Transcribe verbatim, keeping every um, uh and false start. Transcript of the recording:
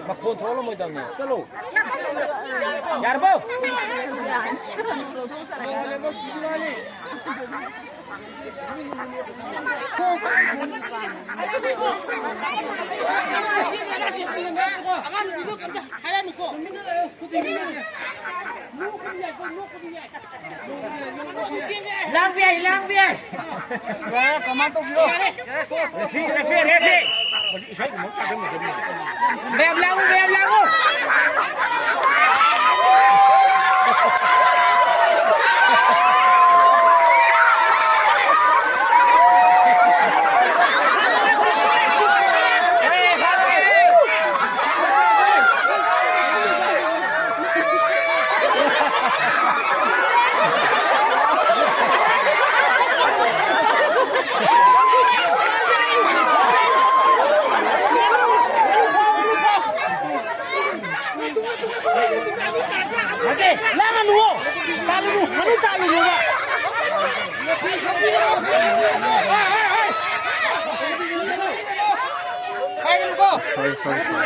ꯃꯈꯣꯟ ꯊꯣꯛꯍꯜꯂꯝꯃꯣꯏꯗꯕꯅꯦ꯫ ꯆꯠꯂꯣ꯫ ꯌꯥꯔꯕꯣ? ꯂꯥꯡꯕ ꯌꯥꯏ, ꯂꯥꯡꯕ ꯌꯥꯏ꯫ Referee, referee, referee. ꯃꯌꯥꯝ ꯂꯥꯡꯉꯨ, ꯃꯌꯥꯝ ꯂꯥꯡꯉꯨ꯫ ꯅꯠꯇꯦ, ꯂꯥꯡꯒꯅꯨ꯫ ꯇꯥꯜꯂꯨꯅꯨ, ꯃꯅꯨꯡ ꯇꯥꯜꯂꯨꯅꯨꯕ꯫ ꯍꯥꯏꯒꯅꯨꯀꯣ꯫ Sorry, sorry, sorry.